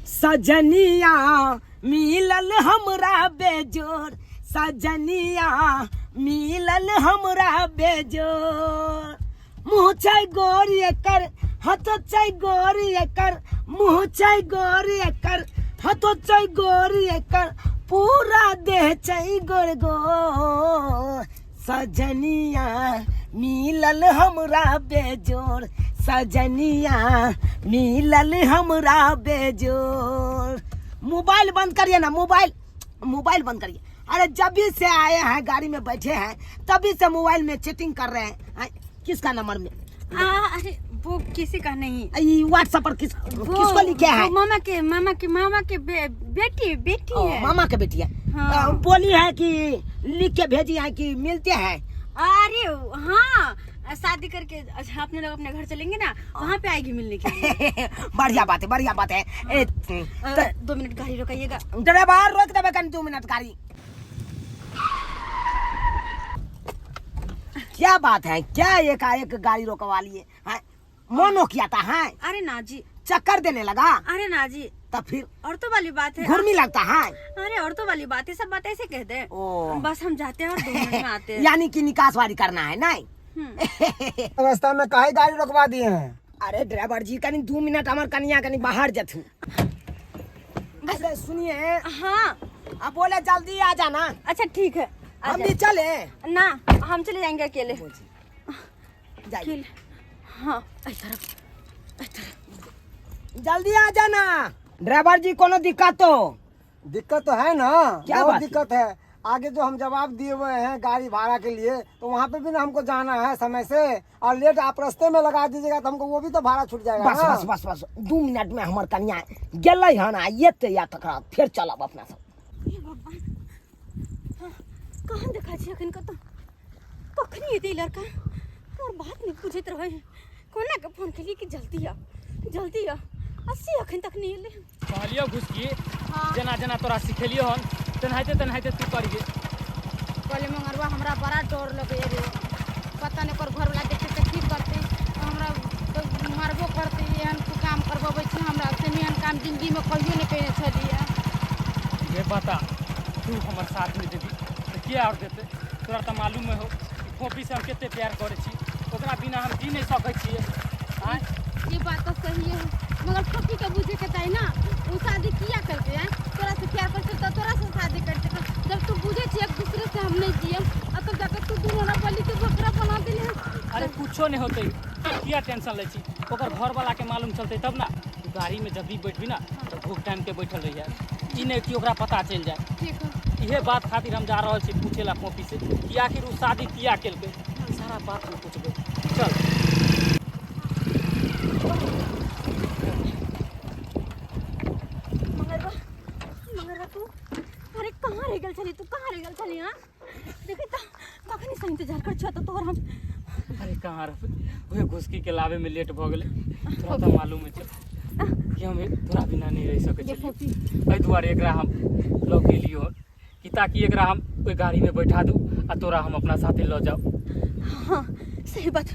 सजनिया मिलल हमरा बेजोर, सजनिया मिलल हमरा बेजोर। मुँह छै गोर एकर, हाथ छै गोर एकर, मुँह छै गोर एकर, हाथ छै गोर एकर, पूरा देह छै गोर गोर। सजनिया मिलल हमरा बेजोर, सजनिया मिलल हमरा बेजोर। मोबाइल बंद करिए ना, मोबाइल मोबाइल बंद करिए। अरे जब भी से आए हैं गाड़ी में बैठे हैं तभी से मोबाइल में चैटिंग कर रहे हैं। आए, किसका नंबर में? अरे वो किसी का नहीं। ये व्हाट्सएप पर किस किसको लिखे है? वो मामा के बेटी बेटी ओ, है। मामा के बेटी है। हाँ। बोली है कि लिख के भेजी है कि मिलते हैं। अरे हाँ, शादी करके अच्छा अपने लोग अपने घर चलेंगे ना, वहाँ पे आएगी मिलने के लिए। बढ़िया बात है, बढ़िया बात है। ए, 2 मिनट गाड़ी रोकाइएगा। ड्राइवर रोक देबे कनी 2 मिनट गाड़ी। क्या बात है, क्या एकाएक गाड़ी रोकवा लिए हैं? मोनो किया था है? अरे ना जी। चक्कर देने लगा? अरे ना जी। तब फिर? औरतों वाली बात है। घुर्मी लगता है। अरे औरतों वाली बात है, सब बात ऐसे कह दे। ओ। बस हम जाते हैं और 2 मिनट में आते हैं। यानी कि निकास वाली करना है नहीं? हम्म। रास्ता में काहे गाड़ी रोकवा दिए हैं? अरे ड्राइवर जी, कनी 2 मिनट हमार कनिया कनी बाहर जथू। अरे सुनिए। हाँ। अब बोले जल्दी आ जाना। अच्छा ठीक है, आ हम जाए। भी चले? ना, हम चले जाएंगे अकेले। जाइए। अकेले हाँ, इस तरफ, इस तरफ। जल्दी आ जाना ड्राइवर जी, कोनो दिक्कत तो? दिक्कत तो है ना। क्या बहुत बात है? दिक्कत है। आगे जो हम जवाब दिए हुए हैं गाड़ी भाड़ा के लिए, तो वहाँ पे भी ना हमको जाना है समय से, और लेट आप रास्ते में लगा दीजिएगा तो हमको वो भी तो भाड़ा छूट जाएगा बस। ना। बस बस बस, 2 मिनट में हमर कनिया गेलै हन आ एते या तकरा बाद फेर चलब अपना सब। हे भगवान, हाँ, कहाँ देखा छी अखन? कतऽ कखनी एतै ई लड़का? और बात नहीं बुझैत रहे। कोना के फोन केलिए कि जल्दी आ, जल्दी आ, अस्सी अखन तक नहीं एलै। कहलियो घुसकी, जेना जेना तोरा सिखेलियो हन तेनाहिते तेनाहिते तू करिहे। कहले मंगरवा, हमरा बड़ा डर लगैए रे, पता नहीं ओकर घरवला देखते तऽ की करतै, हमरा तऽ मारबो करतै। एहन तू काम करबबै छी हमरा से, एहन काम जिन्दगीमे कहियो नहि कयने छलियै। ये बता, तू हमर साथ नहि देबी तऽ के आओर देतै? तोरा तऽ मालूमे हो कि फोफी से हम कते प्यार करै छी, ओकरा बिना हम जी नहि सकै छियै। आँय? ई बात तऽ सही है, मगर फोफी के बुझे के चाही ना, उ शादी किया करते हैं? तोरा से प्यार करते तो तोरा से शादी करते। जब तू बुझे छी एक दूसरे से हम नहीं जियम, आ तब जाकर तू दोनों बलि के बकरा बना देले हैं। अरे कुछो नहि होतै, किया टेंशन लै छी? ओकर घरवाला के मालूम चलतै तब ना। तू गाड़ी में जब भी बैठबी ना तऽ भूख टाइम के बैठल रहिए, ई नहि कि ओकरा पता चलि जाए। ठीक है। इहे बात खातिर हम जा रहल छी पूछे ला फोफी से कि आखिर उ शादी किया केलकै। सारा बात हम पूछबै, चल। मंगरवा, मंगरवा, तू अरे कहाँ रह गेल छली? तू कहाँ रह गेल छली? हाँ, देखी तऽ कखनी से इंतजार कर छो तऽ तोहर हम। अरे कहाँ रहबै, ओहे घुसकी के लाबे में लेट भऽ गेलै। तोरा तऽ मालूम छै कि हम तोरा बिना नहि रहि सकै ये छलियै। फोफी। एहि दुआरे एकरा हम लऽ गेलियो हन कि ताकि एकरा हम ओहि गाड़ी में बैठा दू आ तोरा हम अपना साथे लऽ जाउ। हाँ, सही बात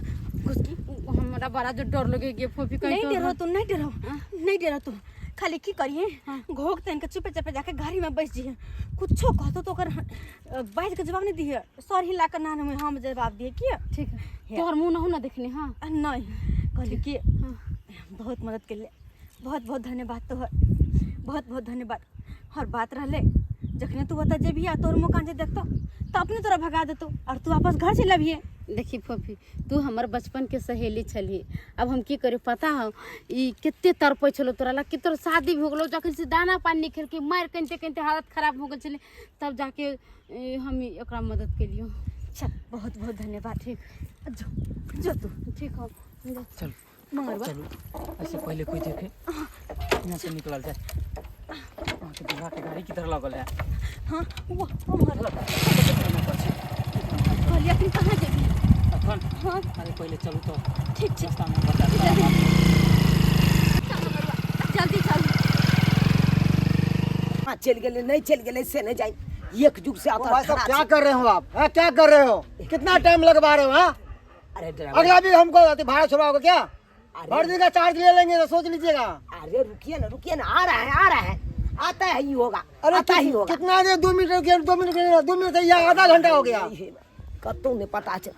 घुसकी। हमरा बड़ा जो डर लगे गे फोफी, कहीं नहीं तोहर डरो तू, नहीं डरो, नहीं डरो तू। खाली की करिए, घोक तन के चुपे चुपे जाके गाड़ी में बैठ जिए। कुछो कहतो तो ओकर बाज के जवाब नहीं दिए, सर हिला के ना हम जवाब दिए किया। ठीक है, तोहर मुँह ना हो ना देखने। हाँ। नहीं, कहली कि बहुत मदद के लिए बहुत बहुत धन्यवाद तोहर, बहुत बहुत धन्यवाद। और बात रहले जखने तू ओतऽ जेबही आ तोहर मुँह कान जे देखतो तऽ अपने तोरा भगा देतो और तू वापस घर चलि अबिहे। देखी फोफी, तू हमर बचपन के सहेली छलही। अब हम की करी पता हौ? ई कते तड़पै छलौ तोरा ला कि तोर शादी भऽ गेलौ। जखन से दाना पानी नहि खेलकै, मारि कनिते कनिते हालत खराब हो गेल छलै, तब जाके हम ई ओकरा मदद केलियौ। चल, बहुत बहुत धन्यवाद। ठीक। जो जो तू। ठीक हौ। चल। मंगरवा। चलू, ऐसे पहले कोई देखे, यहाँ से निकलल जाए। अहाँके दूल्हा के गाड़ी किधर लगल है? हाँ, वो उम्हर। कहलियै अखन कहाँ जेबही? अखन? हाँ। अरे पहले चलू तो। ठीक छै। रास्ता में बता देब। चल मंगरवा, जल्दी चल। हाँ, चलि गेलै, नहि चलि गेलै से नहि जानि, एक जुग से ओ आता भाई साहब, खड़ा क्या छी। कर रहे हो आप? हाँ, क्या कर रहे हो? कितना टाइम लगवा रहे हो? हाँ? अरे ड्राइवर। अगला भी हमको अति भाड़ा छुड़ाओगे क्या? अरे भर दिन का चार्ज ले लेंगे तो सोच लीजिएगा। अरे रुकिए ना, रुकिए ना, आ रहा है, आ ही होगा। अरे आता ही होगा। कितना देर? 2 मिनट रुकिए, 2 मिनट रुकिए, 2 मिनट से यहाँ आधा घंटा हो गया। कतौ नहि पता छै।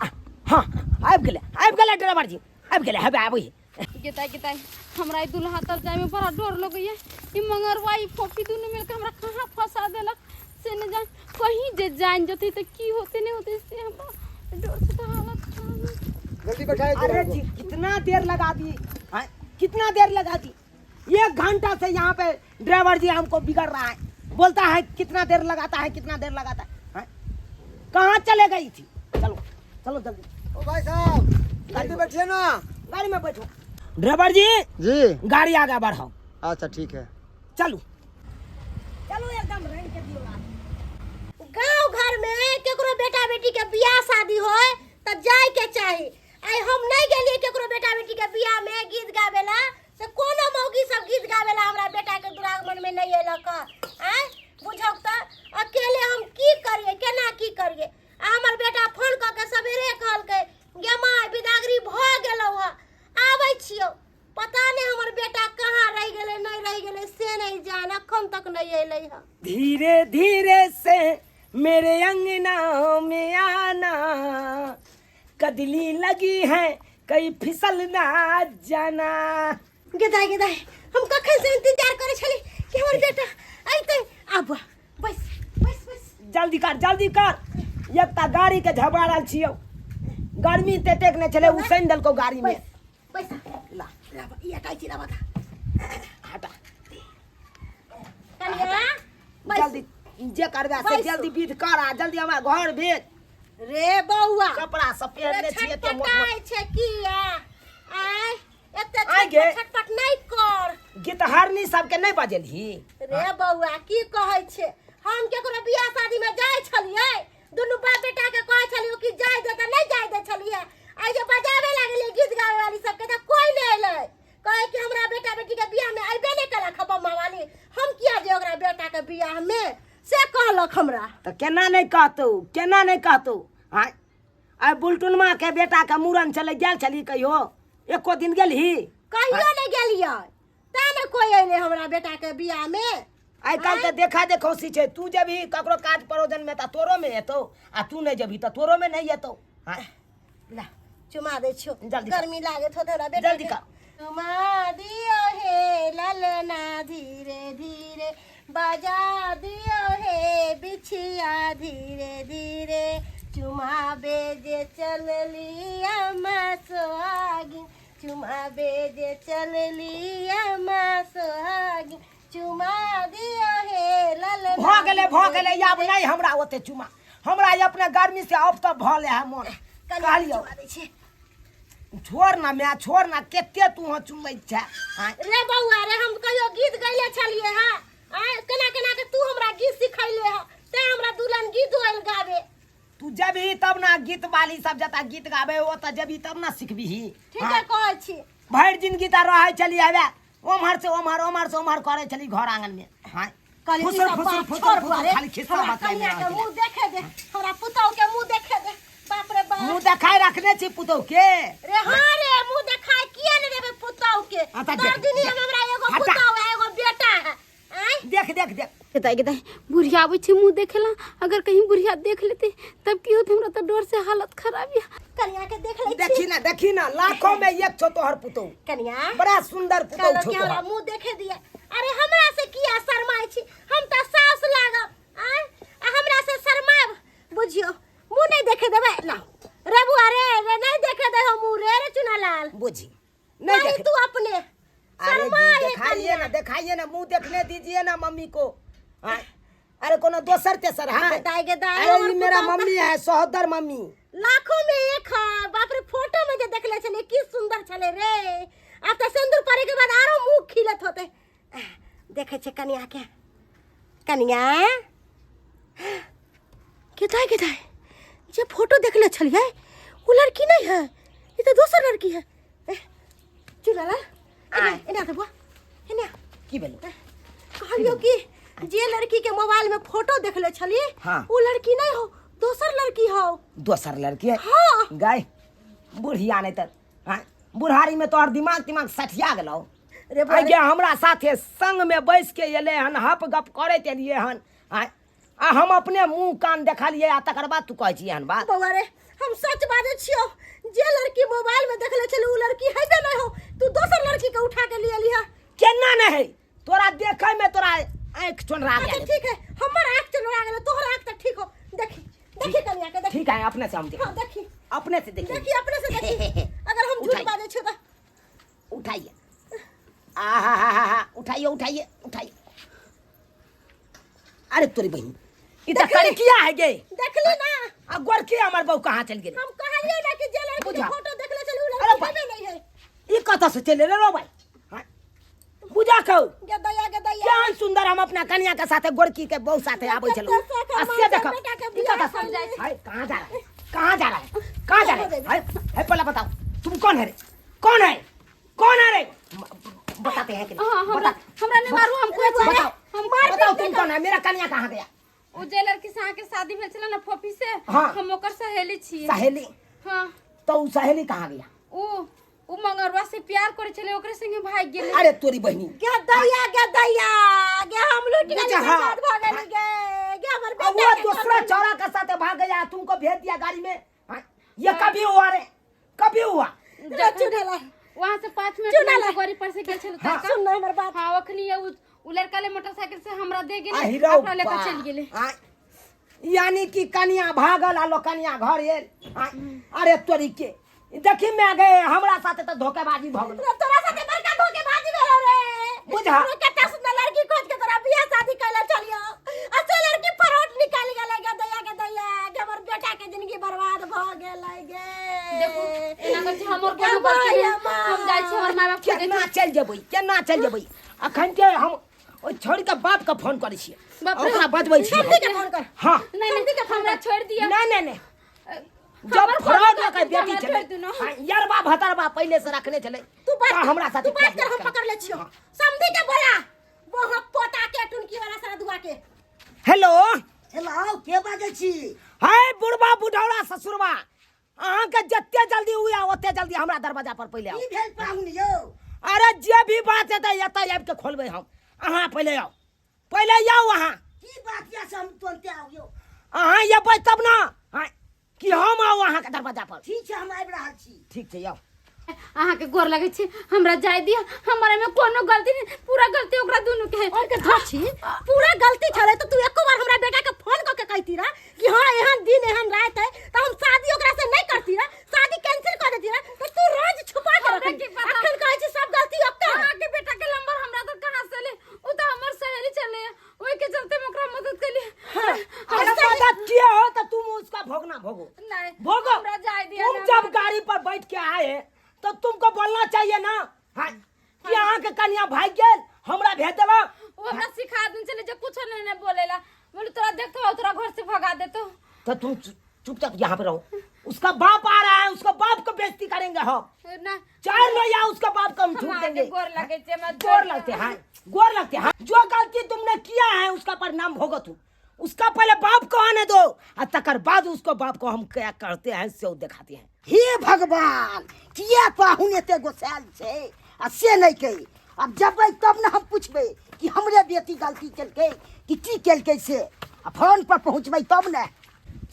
आ, हाँ, आबि गेलै, आबि गेलै, ड्राइवर जी आबि गेलै, हेबे आबै। गेताय गेताय, हमरा ई दुल्हा तर जायमे बड़ा डर लगैया। ई मंगरवा, ई फोफी दुनू मिलके हमरा कहाँ फंसा देलक से नहि जान। कहीं जे जान जतै तऽ की होतै नहि होतै से हमरा डर से तऽ हालत खराब है। जल्दी बैठाइए अरे ड्राइवर जी को। कितना देर लगा दी हैं? कितना देर लगा दी? 1 घंटा से यहाँ पे ड्राइवर जी हमको बिगड़ रहा है, बोलता है कितना देर लगाता है, कितना देर लगाता है, हैं? कहाँ चले गई थी? चलो चलो जल्दी। ओ भाई साहब, जल्दी बैठिए ना। गाड़ी में बैठो। ड्राइवर जी। जी। गाड़ी आगे बढ़ाओ। अच्छा, ठीक है। चलो चलो, एकदम रंग के दियो आप। गांव घर में केकरो बेटा बेटी के बियाह शादी होय त जाय के चाही। आइ हम नहीं गेलिए केकरो बेटा बेटी के बियाह में गीत गावेला, से कोनो मौगी सब गीत गावेला हमरा बेटा के दुरागमन में नहीं अयलक। आय बुझक त अकेले हम की करिए, केना की करिए? आ हमर बेटा फोन कऽ के सवेरे कहलकै, गे माय, बिदागरी भऽ गेलौ हँ, आबै छियौ। पता नहीं हमर बेटा कहाँ रहि गेलै, नहीं रहि गेलै से नहीं जान, अखन तक नहीं अयलै हँ। धीरे धीरे से मेरे अंगना में आना, कदली लगी है कहीं फिसल ना जाना। गेदाय गेदाय, हम कखन से इंतजार करै छली कि हमर बेटा अइतै। आब बैस बैस बैस। जल्दी कर, जल्दी कर। एक ता गाड़ी के झबाड़ल छियौ, गर्मी ततेक नहि छलै, उसैन देलकौ गाड़ी में। बैस बैस। ला। लाब, ई अटाई लाबा था। हटा। कनिया, बैस। जल्दी जे करबे से बैसू। जल्दी विध कर आ जल्दी हमरा घर भेज। रे बौआ, कपड़ा सब पहिरने छियै एते मोट मोट। छटपटाइ छै किया आय एते? आइ गे। छटपट छटपट नहि कर। गीतहारनी सबके नहि बजेलही? रे बौआ, की कहै छै, हम केकरो बियाह शादी में जाइ छलियै, दुनू बाप बेटा के कहै छलियै कि जाय दे, तऽ नहि जाय दे छलियै। आइ जे बजाबे लागलियै गीत गावे वाली सबके तऽ कोई नहि अयलै। कहै कि हमरा बेटा बेटी के बियाह में अयबे नहि केलक बम्मा वाली, हम किया जे ओकरा बेटा के बियाह में, से कहलक हमरा। तऽ केना नहि कहतौ, केना नहि कहतौ? आँय, आइ बुलटुनमा के बेटा के मूड़न छलै, गेल छली कहियो? एको दिन गेलही? कहियो नहि गेलियै, तें ने कोई अयलै हमरा बेटा के बियाह में। आइ काल्हि तऽ देखा देखौसी छै। तू जेबही ककरो काज परोजन में तऽ तोरो में एतौ आ तू नहि जेबही तऽ तोरो में नहि एतौ। आँय। ला, चुमा दै छियौ। जल्दी कर। गर्मी लागैत होतै हमरा बेटा जल्दी के। कर। चुमा दियो हे ललना, धीरे धीरे बजा दियो हे बिछिया, धीरे धीरे चुमाबे जे चलली अम्मा सोहागिन, चुमाबे जे चलली अम्मा सोहागिन, चुमा दियो हे ललना। भऽ गेलै, भऽ गेलै, आब नहि हमरा ओते चुमा। हमरा ई अपने गर्मी से ऑफ तऽ भऽ ले है मोन। कनिया, कहलियौ। चुमा दै छियै। छोड़ ना माय, छोड़ ना, कते तू हँ चुमै छै? आँय। रे बौआ रे, हम कहियो गीत गैले छलियै हँ? आँय, केना केना के तू हमरा गीत सिखैले हँ, तें हमरा दुल्हन गीत आयल गाबे। तू जेबही तब ना, गीत वाली सब जता गीत गाबे ओतऽ जेबही तब ना सिखबही। ठीके कहै छी। भरि जिंदगी तऽ रहै छली हवे ओम्हर से ओम्हर, ओम्हर से ओम्हर करै छली घर आंगन में। हाँ, कहली ई फुसुर सब फुसुर बात फुसुर छोड़ फुसुर बुआ रे। खाली खिस्सा हमरा बतबै कनिया के मुंह देखे दे, हमरा पुतहु के मुंह देखे दे। बाप रे बाप। मुंह देखाय रखने छी पुतहु के? रे हाँ रे, मुंह देखाय किया ने देबे पुतहु के? अच्छा, तोर देख, दिनी देख। हम हमरा एगो हटा। पुतहु है, एगो बेटा है। आँय। देख देख देख। गेदाय गेदाय, बुढ़िया आबै छै मुँह देखेला। अगर कहीं बुढ़िया देख लेते तब की होते? हमरा तऽ डर से हालत खराब या। कनिया के देख लै छी। देखी ना, देखी ना, लाखों में एक छो तोहर पुतहु। कनिया। बड़ा सुंदर पुतहु कहलक छो कि हमरा तोहर। मुंह देखे दिया। अरे, हमरा से किया शरमाइ छी? हम तऽ सास लागब। आँय, आ हमरा से शरमाब? बुझियो मुंह नहीं देखे देबै। ला रे बुआ रे, रे नहीं देखे दे हो मुंह रे। रे चुनालाल। बुझी नहीं नहीं देखे। तू अपने अरे शर्मा जी, है। दिखाइए कनिया। ना, दिखाइए ना, मुंह देखने दीजिए ना मम्मी को। हाँ? अरे, कोनो दोसर तेसर है? दाई गे दाई, अरे, हमर ई मेरा पुतहु तऽ मम्मी है, सहोदर मम्मी। लाखों में एक है। बाप रे, फोटो में जे देखले छले की सुंदर छले रे। आब तऽ सिंदूर पड़े के बाद आरो मुंह खिलत होते। देखे छे कनिया के। कनिया के दाई, के दाई, जे फोटो देखले छलिए वो लड़की नहीं है, ये तो दोसर लड़की है। चुनाला, एना एना तऽ बुआ, एना। की भेलो? कहलियो कि जे लड़की के मोबाइल में फोटो देखले छलिए वो लड़की नहीं हो, दोसर लड़की हो। दोसर लड़की है? हाँ। गाय बुढ़िया, नहीं तर हाँ, बुढ़ारी में तोहर दिमाग तिमाग सठिया गेलौ। रे बाप रे। आगे हमरा साथे संग में बैस के एलै हन, हप गप करैत एलियै हन। आँय, आ हम अपने मुंह कान देखलियै आ तकर बाद तू कहै छी एहन बात। बौआ रे, हम सच बाजै छियौ, जे लड़की मोबाइल में देखले छली उ लड़की हेबे नहीं हो, तू दोसर लड़की के उठा के लिए लिहा। केना नहि है, तोरा देखै में तोरा आँखि चोनरा अच्छा गेल। ठीक है, हमर आँख चोनरा गेल, तोहर आँख तऽ ठीक हो। देखी देखी कनिया के देखी। ठीक है, अपने से हम देख। हाँ देखी, अपने से देखी, देखी अपने से देखी, अगर हम झूठ उठाइए। बाजै छियौ तऽ। उठाइए, आ हा हा हा हा, उठाइए उठाइए उठाइए। अरे तोरी बहिन, ई तऽ कड़किया है गे। देखली ना? आ गोरकी हमर बहू कहाँ चलि गेलै? हम कहलियै ना कि जे लड़की के बुझा। फोटो देखले छली उ अरे लड़की बा- हेबे नहीं है। ई कतऽ से चलि एलै रो भाई? हाँ? बुझा कहू गे दया, गे दया, केहन सुंदर हम अपना कन्या के साथे गोरकी के बहू साथे आबै छलहुँ। कते आ से मानसर देखो, बेटा के ई बियाह कतऽ से कऽ जाइ। हाय, कहाँ जा रहा है, कहाँ जा रहा है, कहाँ जा रहा है? हाय हाय, पहले बताओ तुम कौन है रे? कौन है, कौन है रे? बताते हैं कि नहीं? हाँ, हमरा बता। हमरा नहीं मारू, हम कोई बताओ, हम बताओ तुम कौन है, मेरा कन्या कहाँ गया? ओ जे लड़की से अहाँके शादी भेल छलै ने फोफी से, हाँ। हम ओकर सहेली छियै। सहेली? हाँ। तो उ सहेली कहाँ गया? उ मंगरवा से प्यार करे छलै, ओकरे संगे भाग गेलै। अरे तोरी बहिनी। गे दया, गे दया, गे हम लूट गेली, बुझा। हाँ। बर्बाद भऽ गेली गे, गे हमर अब बेटा वो के दूसरा कतल। चौरा के साथ भाग गया, तुमको भेज दिया गाड़ी में। हाँ? ये कभी हुआ रे, कभी हुआ? रे चुड़ैला। वहाँ से 5 मिनट चुड़ैला। में गाड़ी पर से गेल छलै। हाँ। तड़का। सुन ना हमर बात। हाँ, ओखनी उ लड़का ले मोटरसाइकिल से हमरा दे गेलै, आ हीरो अपना लेके बा। चलि गेलै। आ, यानी कि कनिया भागल आ लो कनिया घर एल। आ, अरे तोरी के देखी मैं गए, हमरा साथे तऽ धोखेबाजी भऽ गेल। रे तोरा साथे बड़का धोखेबाजी भेलौ रे। बुझा। रे कते सुंदर लड़की खोज के तोरा बियाह शादी कैले चलियो, आ से लड़की फरौट निकालि गेलै। गे दैया, गे दैया, गे हमर बेटा के जिंदगी बर्बाद भऽ गेलै गे। देखू एना करै छी, हमर गे कोनो गलती माय, नहि। हम जाइ छी, हमर माय बाप खोजै केना चलि जेबै, केना चलि जेबै? अखन के हम ओहि छोड़ि के बाप के फोन करै छियै, बाप रे। ओकरा बजबै छियै। समधी के फोन कर। हाँ। नहीं नहीं, हमरा छोड़ दिअ। नहीं नहीं नहीं, जब हमर फ्रॉड फोन लऽ के कर, बेटी हमरा छलै, छोड़ि दियौ। हाँ, यरबा भतरबा पहिले से रखने छलै, तू बात तऽ हमरा साथे तू बात कर, हम प्यार पकड़ ले छियो। समधी के बोला, वो पोता के टुनकी वाला सारा दुआ के। हेलो हेलो, के बाजै छी? हाय बुढ़बा बुढ़ौरा ससुरबा, अहाँके जते जल्दी हुए ओते जल्दी हमरा दरवाजा पर पहिले आउ। की भेल पाहुन यौ? अरे जे भी बात हेतै एतऽ आबि के खोलबै हम, अहाँ पहिले आउ, पहिले आउ अहाँ। की बात यऽ से हम तुरन्ते आउ यौ? अहाँ एबै तब ने। हाँ, कि हम आउ अहाँके दरवाजा पर? ठीक छै, हम आबि रहल छी। ठीक छै, आउ। अहाँके गोर लगै छी, हमरा जाय दिअ, हमर एहिमे कोनो गलती नहि, पूरा गलती ओकरा दुनू के है। और के धो छी, पूरा गलती छलै तऽ तू एको बार हमरा बेटा के फोन कऽ के कहती रह कि हाँ एहन दिन एहन रात है, तऽ हम शादी ओकरा से नहीं करती रह, शादी कैंसिल कर देती रह, तऽ तू रोज छुपा के हमरा रखली। की पता? अखन कहै छी सब गलती ओकर। अहाँके बेटा के नंबर हमरा तो कहाँ से ले? उ तऽ हमर सहेली छलै, ओहि के चलते हम ओकरा मदद केलियै। अरे मदद किए हो तो तुम उसका भोगना भोगो। नहीं, भोगो। हमरा जाय दिअ तुम ना। जब गाड़ी पर बैठ के आए तो तुमको बोलना चाहिए ना, हाँ, कि अहाँ के कन्या भाग गेल, हमरा भेज देला। वो हमरा सिखा देने छलै जे कुछो नहीं ने बोलेला, बोले तोरा देखतो तोरा घर से भगा देतो। तो तुम चुपचाप यहाँ पे रहो, उसका बाप आ रहा है, उसका बाप को बेइज्जती करेंगे हम। ना। चार लो या उसका बाप को हम छूट हम देंगे। आगे गोर लगे छे, मत गोर छोड़ लगते दियो। हैं, गोर लगते हैं। जो गलती तुमने किया है उसका परिणाम भोगो तुम, उसका पहले बाप को आने दो और तकर बाद उसको बाप को हम क्या करते हैं से वो दिखाते हैं। हे भगवान, किया पाहुन एते गोसायल छै आ से नहीं कही। अब जबै तब ने हम पूछबै कि हमरे बेटी गलती केलकै कि की केलकै से, आ फोन पर पहुँचबै तब ने।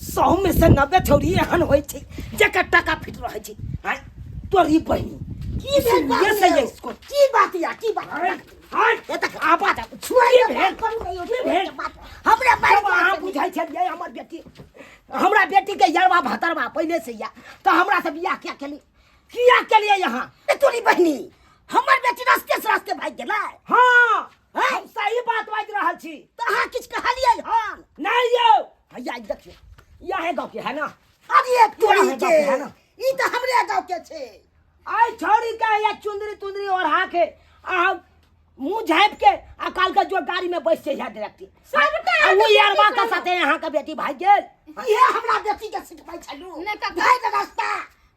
100 में से 90 छौरी एहन होइ छै जेकर टाका फिट रहै छै। आँय, तोरी बहिनी। की भेल ये बाप सही है रे? इसको। की बात या, की बात? आँय, आँय, एतऽ आबा जा। छुआइ की भेल? करू ने यौ, की भेल? बात। हमरे मारि जब अहाँ देलक। बुझै छलियै हमर बेटी, हमरा बेटी के यरवा भतरवा पहिले से या, तऽ हमरा से बियाह किया केली? किया केलियै यहाँ? ए तोरी बहिनी, हमर बेटी रास्ते से रास्ते भागि गेलै। हाँ, हम सही बात बाजि रहल छी। तऽ अहाँ किछु कहलियै हन? नहीं यौ, हैया ई देखियौ, इएह गाँव के है ना? अरे तोरी इएह गाँव के, के है ना? ई तऽ हमरे गाँव के छै। आई छौड़ी के या चुंदरी तुंदरी ओढ़ा के आ मुंह झाँप के आ काल के जो गाड़ी में बैस छै डायरेक्ट। सबटा आ वो यारवा के साथे यहाँ के बेटी भाग गेल। इहे हमरा बेटी के सिखबै छलू। नहि काका। भागि रास्ता।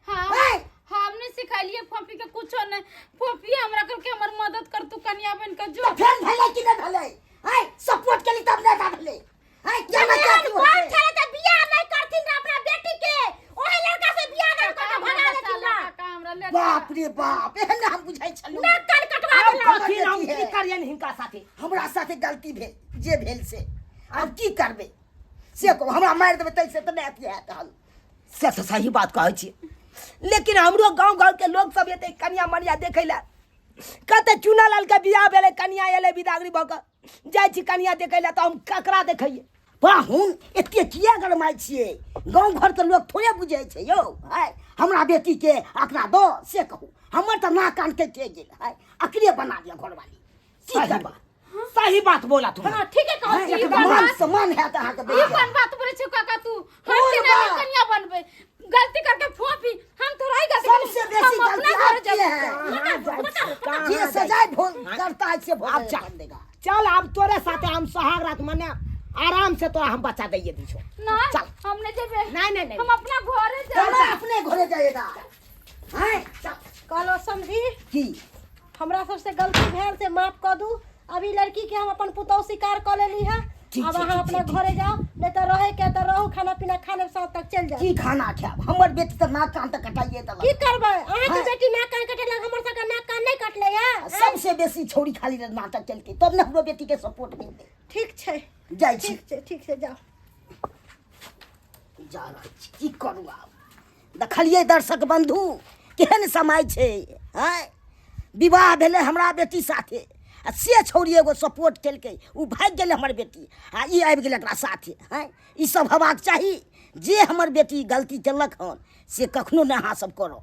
हाँ, हे! हम नहीं सिखलिए फोफी के कुछो नहीं, फोफी हमरा करके हमर मदद कर तू कनिया बन के जो। तऽ फेर भेलै कि नहि भेलै? हे, सपोर्ट केली तब नहि भेलै। हे, क्या ना क्या एहन बाप छलै तऽ बियाह नहि करथिन रऽ अपना बेटी के, ओहि लड़का से बियाह दान कऽ के भगा देथिन रऽ। काका हमरा ने बाप रे बाप, एहन हम बुझै छलहुँ। नाक कान कटवा आब देलक। कहथिन हम बेटी की है। करियनि हिनका साथे? हमरा साथे गलती भेल जे भेल से आब की करबै से कहू। हमरा मारि देबै ताहिसँ तऽ नहि अथी हैत हल। से तऽ सही बात कहै छी, लेकिन हमरो गाँव गाँव के लोग सब एतै कनिया मनिया देखै लए। कहतै चूना लाल के बियाह भेलै, कनिया एलै, बिदागरी भऽ कऽ जाइ छी कनिया देखै लए, तऽ हम ककरा देखैयै? पाहुन, एते किया गरमाइ छियै? गाँव घरके लोक थोड़े बुझै छै यौ। हाय, हमरा बेटीके अकरा दऽ से कहू, हमर तऽ नाक कान कटि गेल। हाय, अकरे बना दिअ घरवाली, की सही करबै? बात, सही बात बोला तुम। हाँ, ठीके कहै छी। एकदम मान सम्मान हैत अहाँके। ई कोन बात बोलै छै काका तू? हम कोन के नहीं बात? कनिया बनबै गलती करके फोपी, हम थोड़ा ही गलती सबसे करके- बेसी हम अपना गलती घर आपकी जेबै। है। जे सजाए भोग करता है से भोग अब चल। देगा। चल, आब तोरे साथे हम सोहाग रात मने आराम से तोरा हम बच्चा दैये दी छो। नहीं, चल। हम नहीं जेबै। नहीं, नहीं, नहीं। हम अपना घरे चलो जेबै। अपने घरे जाइएगा। हैं, चल। कहलो समझी की हमरा सबसे गलती भेल से माफ कऽ दू। अभी लड़की के हम अपन पुतोह स्वीकार कऽ लेली है। ठीक अब छै, अहाँ ठीक अपना छै, ठीक घरे जाओ, नहीं तऽ रहे के तऽ रहू, खाना पीना खा लेब, साँझ तक चलि जाओ। की खाना खायब? हमर बेटी तऽ नाक कान तऽ कटाइए की देलक। करबै? अहाँके हाँ। बेटी नाक कान कटेलक, हमर सबके नाक कान नहि कटलै है। सबसे बेसी छौड़ी खाली नाटक केलकै, तब ने हमरो बेटी के सपोर्ट मिलतै। ठीक छै। जाइ छी। ठीक छै, ठीक छै, जाओ। जा रहल छी, की करू आब? देखलियै दर्शक बन्धु, केहन समय छै। आँय, विवाह भेलै हमरा बेटी साथे आ से छौड़ी एगो सपोर्ट केलकै, ओ भागि गेलै हमर बेटी आ ई आबि गेलै एकरा साथे। आँय, ई सब हेबाक चाही? जे हमर बेटी गलती केलक हन से कखनो नहि अहाँ सब करब।